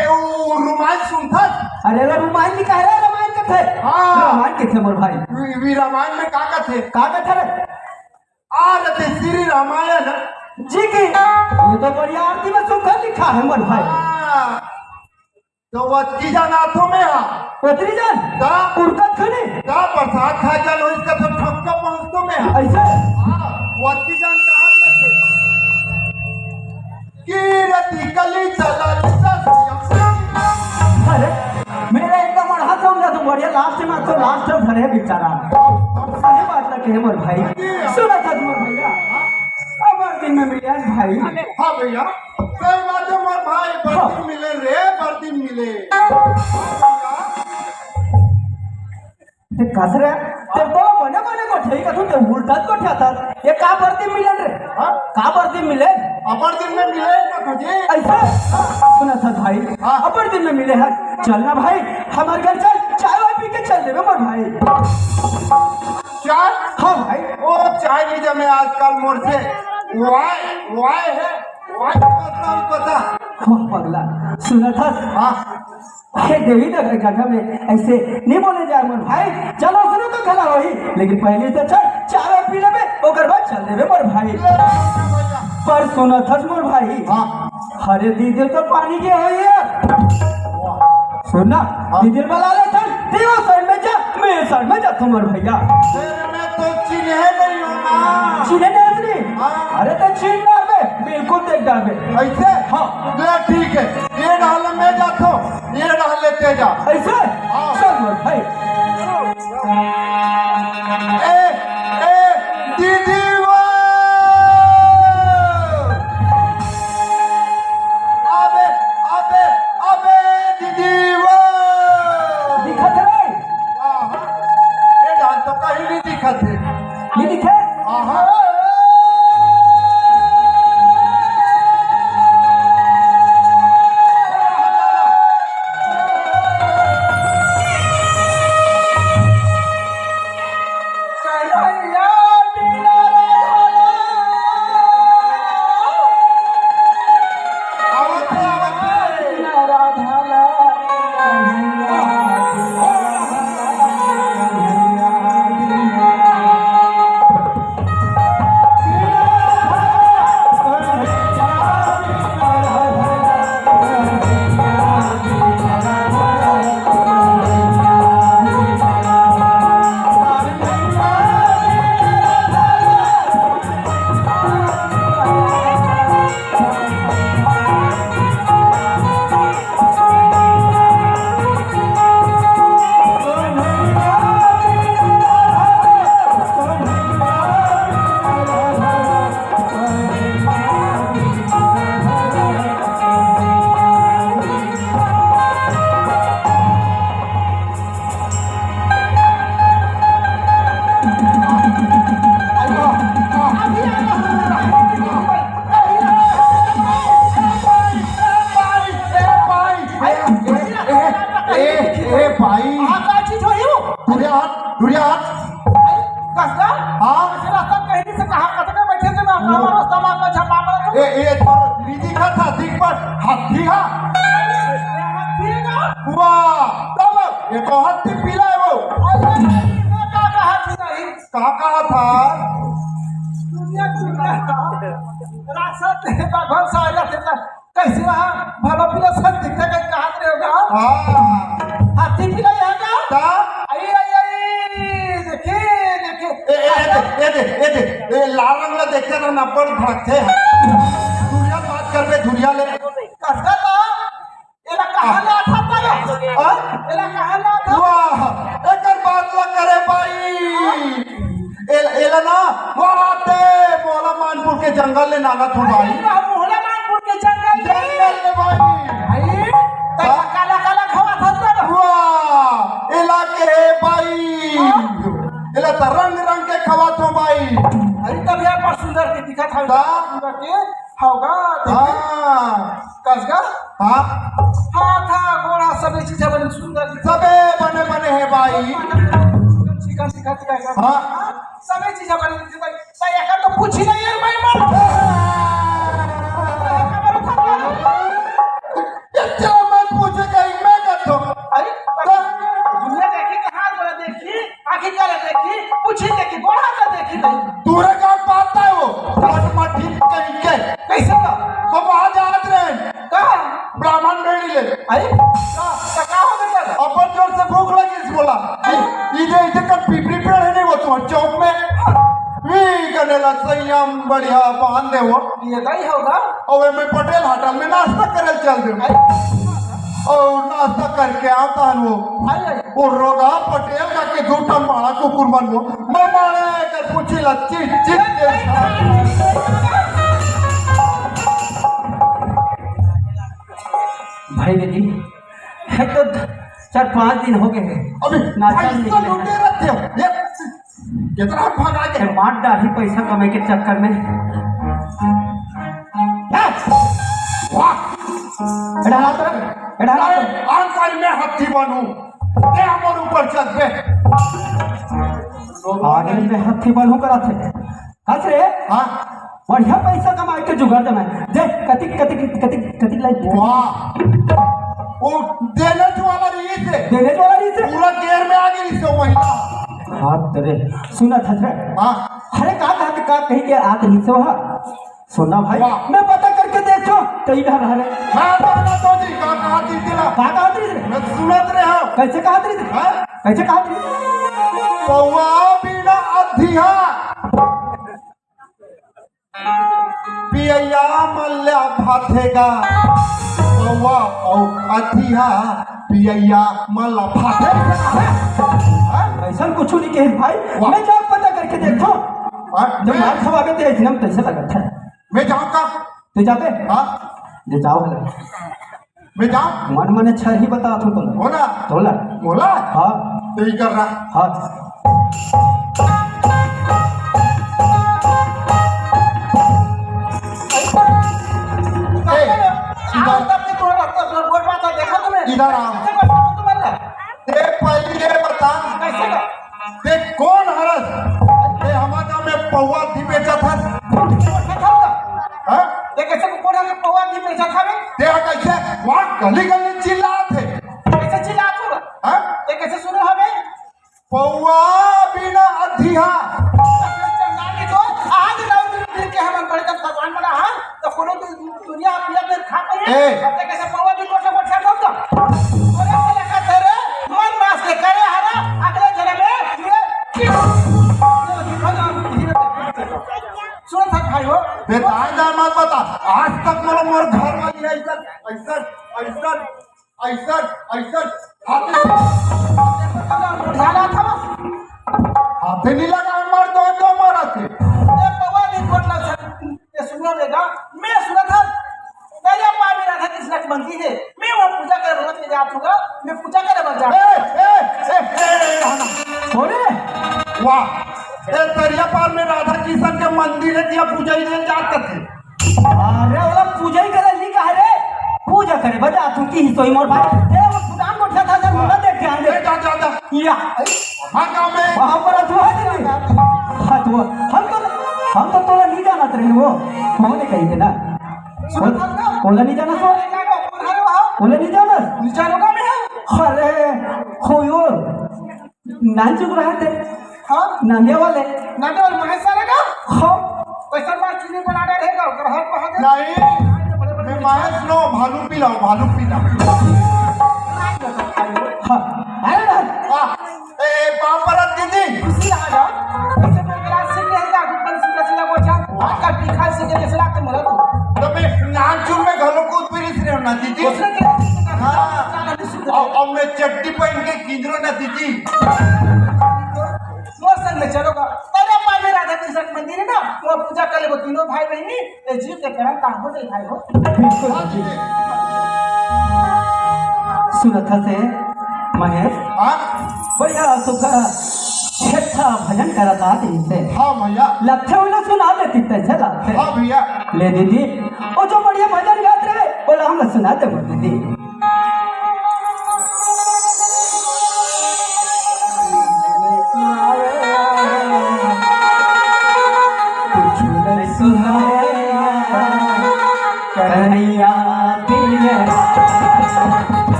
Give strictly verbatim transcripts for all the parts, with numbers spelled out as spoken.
ए, वो रामायण सुनथस? अरे, अरे, रामायण लिखा है, रामायण कथे। हाँ। रामायण कथे, मोर भाई। वी, वी रामायण में का कथे? का कथे रे? आरती श्री रामायण। जी की, ये तो बढ़िया आरती में सुंदर लिखा है, मोर भाई। हाँ। तो वतकी जान आथो में हा। वतरी जान? ता? उड़कत खने? ता प्रसाद खा जान हो इसका तो ठक्का पहुंचतो में हा। ऐसे? हाँ, वतकी जान कहाँ जाथे? कीरति कली चला। अरे, मेरा एकदम अड़हा समझा तो बढ़िया, लास्ट में तो लास्ट में भरे बेचारा। सही बात ना कहे मोर भाई। सुना था मोर भैया, अबर दिन में मिले भाई। हाँ भैया, सही बात है मोर भाई, बर दिन मिले रे, बर दिन मिले। ते कस रे, ते तो बने बने गोठे ही कथू ते उल्टा गोठे आता। ये का बर दिन मिले रे? हाँ? का बर दिन मिले? अबर दिन में मिले ना तुझे। ऐसा? सुना था भाई, हाँ। अबर दिन में मिले हैं। चल ना भाई, हमारे घर चल, चाय वाय पी के चल देवे मोर भाई। चाय? हाँ भाई। ओ, चाय नहीं जमे आजकल मोर से। वाय, वाय है, वाय पता, पता। हाँ, पगला, सुना था? हाँ। हे देवी, जगह में ऐसे नहीं बोले जाए मोर भाई। चलो सुनो तो खला वही, लेकिन पहले तो चल चाय पी लेबे, ओकर बाद चल देबे मोर भाई। पर सुना था मोर भाई। हाँ। अरे दीदी तो पानी के होई है। सुन ना, हाँ। दीदी बला ले चल, देवा साइड में जा, मैं साइड में जा तुम्हार भैया। तेरे में तो चिन्हे नहीं होना। चिन्हे नहीं होना? हाँ। अरे तो छीन डालबे, बिल्कुल देख डालबे। ऐसे? हाँ। ले ठीक है, ये डाल मैं जाता हूँ। ये रह लेते जा। ऐसे? हाँ। चल मोर भाई। ए, ए, दीदी वो। अबे, अबे, अबे, दीदी वो। दिखत रे? हाँ, हाँ। ये डाल तो कहीं नहीं दिखत है। ये दिखे? हाँ, हाँ। ए, ए, ए, ए, ए, भाई। आ, का चीज होही वो? दुरिया हट, दुरिया हट। कस का? हाँ। ऐसे रास्ता में कहीं से कहाँ, कतका बैठे थे ना, हमारा रास्ता में आपका छापा पड़ा तो। ए, ए, तो रीति का था, दिख पर, हाथी हा। ठीक है। वाह, तब ये तो हाथी पीला है वो। अरे, मैं का कहा थी नहीं? का कहा था? दुनिया की रास्ता थे, भगवान सारे थे। कैसे रहा? भला पीला सन दिखता है, कहाँ रहे होगा? हाँ। हाथी पीला यहाँ का? ता? आई, आई, आई, देखे, देखे। ए, ए, ए, दे, ए, दे, ए, दे, ए, लाल रंग ला देखे ना, नब्बड़ भड़कते हैं। दुरिया बात कर बे, दुरिया ले। कसका था? एला कहाँ ला था? हाँ? एला कहाँ ला था? वाह, एकर बात ला करे भाई। एल-, एला ना, वाह, ते मोला मानपुर के जंगल ले नाना तू भाई। अरे, मोला मानपुर के जंगल ले। जंगल ले भाई। भाई, तैं का? काला काला खवा था तू ना? वाह, एला के हे भाई। हाँ? एला त रंग रंग के खवा थो भाई। अरे, तब यार पर सुंदर के दिखा था। का? सुंदर के, होगा, देखे? हाँ। कस का? हाँ। हाथ, गोड़ा, सबे चीज बड़ी सुंदर दिखा। सबे बने बने हे भाई। Chicken, chicken, chicken, chicken. हाँ। सबे चीज बड़ी दिखा भाई। तो एकर तो पूछ ही नहीं यार भाई, मत। अंदे वो। ये दाई होगा। अउ मैं पटेल होटल में नाश्ता करे चल दे। अउ नाश्ता करके आता हूँ वो। अरे। वो रोगा पटेल का के दू ठन माड़ा कुकुर मन वो। मैं माड़ा कर पूछी ला चिट चिट के। भाई दीदी, है तो चार पाँच दिन हो गए हैं। अभी नाश्ता नहीं पैसा किया। लूटे रहते हो। ये कितना भागा के? ये मार डाली पैसा कमाई के चक्कर में। हैं? वाह! एड़ा हाथ रख, एड़ा हाथ रख। अरे, आंकल, मैं हाथी बनूं, ते हमर ऊपर चढ़ बे। आगे में हाथी बनूं करा थे। हंस रे? हाँ। बढ़िया पैसा कमाए के जुगाड़ जमाए। देख, कतिक, कतिक, कतिक, कतिक लाई। वाह। वो देने वाला रही थे। देने वाला रही थे? पूरा गेर में आ गई से महिला। हाँ, तेरे। सुना था रे? हाँ। अरे, का, का, का कही के आत रही से वहाँ? सुना भाई, वाह। मैं पता करके देखो, कई घर हरे। मैं तो ना तो जी, का कहा थी तेरा? का कहा थी रे? मैं सुनत रहे हो। कैसे कहा थी रे? हाँ? कैसे कहा थी? पौवा बिना अधिया। पियैया मल्ला फाथेगा। पौवा अउ अधिया पियैया मल्ला फाथेगा। हाँ? ऐसा कुछ नहीं कहे भाई। वाह। मैं जाके पता करके देखो। हाँ? जब मैं मार खवाबे तो इतना कैसे लगता है? मैं जाऊँ का? तू जाबे? हाँ। जे जाओ हला। मैं जाऊँ? मन मने छही बता तू तोला। होला? तोला। होला? हाँ। तो ये कर रहा। हाँ। ए, इधर। इधर आ। ए, पहले ये बता। कैसे का? ते कोन हरस? ते हमर गांव में पौवा धी बेचत हस। हाँ? ते कैसे को कोन हरस पौवा धी बेचत हवे? ते हा कैसे वहाँ गली गली चिल्लात हे? कैसे चिल्लात हो? हाँ? ते कैसे सुने हवे? पौवा बिना अधिया। नानी तो आज राउत दिन के हमन बड़े तक भगवान बना हा, तो कोनो दु-, दुनिया पिया बेर खा के ए। अब तक ऐसे पौवा भी कोठा कोठा दो तो। अरे, अरे, का तेरे मन मास के करे हरा, अगले जन्म में ये सुनो था भाई हो। बेटा, दाई मत बता, आज तक मोर, मोर घर वाली ऐसा, ऐसा, ऐसा, ऐसा, ऐसा, हाथ में झाला था बस। हाथ नहीं लगा, मर दो, दो मरा थे। ए, पौवा भी कोठा से। ये सुनो बेटा, मैं सुना था, दरिया पार में राधा कृष्ण की मंदिर है, मैं वहाँ पूजा करे रोज के जात हूँ, मैं पूजा करे बर जात हूँ। ए, ए, ए, ए, ए, हना। अरे! वाह, ए दरिया पार में राधा कृष्ण के मंदिर है, दिया पूजा ही नहीं जात थे। अरे, ओला पूजा ही करे नहीं कहा रे, पूजा करे बर जात हूँ की सोई मोर भाई। ए, वो भूटान को ठा था, था, मुंडा देख के आंदे। ए, जा, जा, जा। या। हाँ, गाँव में। वहाँ पर अथवा है नहीं। हाँ, तो हम तो, हम तो तोला नहीं जानत रहे वो। कौन है कहीं के ना? सुन, वो, ओला नहीं जाना सो? ओला नहीं जाना? नहीं जानूंगा मैं। अरे, हो यो। नानचुक रहा थे। हाँ? नांदिया वाले। नांदिया वाले महेश सारे का? हाँ। पैसा मार चीनी बना रहे रहेगा, ओकर हाथ पहा दे। नहीं। बड़े, बड़े, मैं महेश नो, भालू पिलाओ, भालू पिलाओ। हाँ। अरे ना। वाह। ए, ए, पाँव परत दीदी। खुशी आ जा। ऐसे में मेरा सिंह नहीं था, ऊपर सीधा सीधा बोल जा। आपका तीखा सिंह जैसे लागते मरा तू। तो मैं नानचुक में घरों को उत्पीड़ित रहे हो ना दीदी। उसने क्या? हाँ। अब, अब मैं चड्डी पहन के किंजरो ना दीदी। मोर संग में चलो का। तेरे पास में राधा कृष्ण के मंदिर है ना, वो पूजा कर ले, वो तीनों भाई बहनी, ये जीव के करम काम हो जाए भाई हो। बिल्कुल जी। सुनत हस महेश। हाँ? बढ़िया सुखा छेठा भजन करत आत इनसे। हाँ भैया। लगथे ओला सुना देती तैसे लगथे। हाँ भैया। ले दीदी, वो जो बढ़िया भजन गात रहे, ओला हम सुना दे दीदी।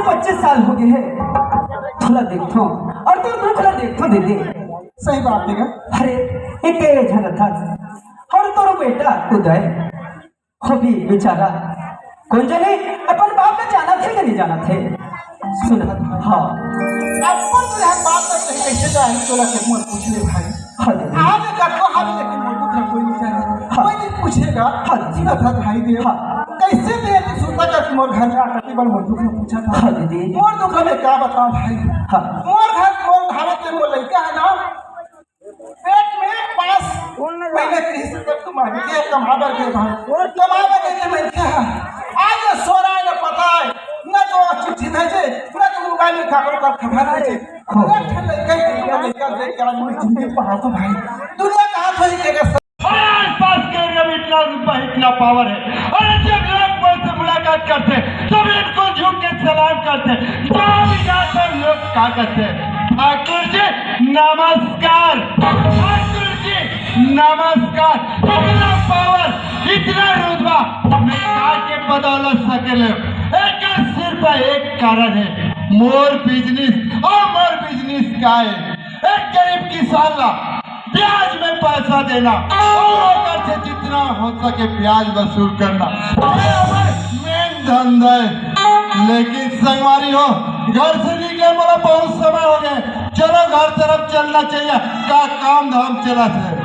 पच्चीस साल हो गए हैं, थोड़ा देखो और तो दुख ला देखो दीदी। सही बात है। अरे, इतने झन था और तोर बेटा उदय, हो भी बेचारा, कोन जने अपन बाप ला जानथे कि नहीं जानथे? सुन, हाँ। अपन तो यहाँ बात करते हैं, कैसे जाए तोला के मोर पूछ ले भाई। हाँ दीदी। आज कटवा हाल लेकिन मोर दुख कोई नहीं जाने। हाँ। कोई नहीं पूछेगा। हाँ दीदी। सुनत हस भाई देव। हाँ। कैसे दे तू सुनता का मोर घर में आकर के बड़ मोर दुख पूछा था। हाँ दीदी। मोर दुख में क्या बताऊं भाई? हाँ। मोर घर, मोर घर के मोर लड़का है ना, पेट में पास पहले तीस तक तुम आगे के कमा बर के भाई। कमा बर के मैं क्या? आज सोरा है ना पता है, ना तो चिट्ठी भेजे, ना तो मोबाइल में कागज का खबर भेजे। हाँ। ना ठल्ले के, ना लेकर दे के आज मेरी जिंदगी पढ़ा तो भाई। दुनिया कहाँ थोड़ी के और आसपास के एरिया में इतना रुतबा, इतना पावर है। और जब लोग मुझसे मुलाकात करते हैं, तो भी इनको झुक के सलाम करते हैं। जहाँ भी जाते हैं, लोग क्या कहते हैं? "ठाकुर जी, नमस्कार। ठाकुर जी, नमस्कार।" इतना पावर, इतना रुतबा, मैं का के बदौलत सकेले। एक सिर्फ एक कारण है, मोर बिजनेस। और मोर बिजनेस का है? एक गरीब किसान ला ब्याज में पैसा देना और ओकर से जितना हो सके ब्याज वसूल करना, ये हमर मेन धंधा है। लेकिन संगवारी हो, घर से निकले मोला बहुत समय हो गए, चलो घर तरफ चलना चाहिए, का काम धाम चला से।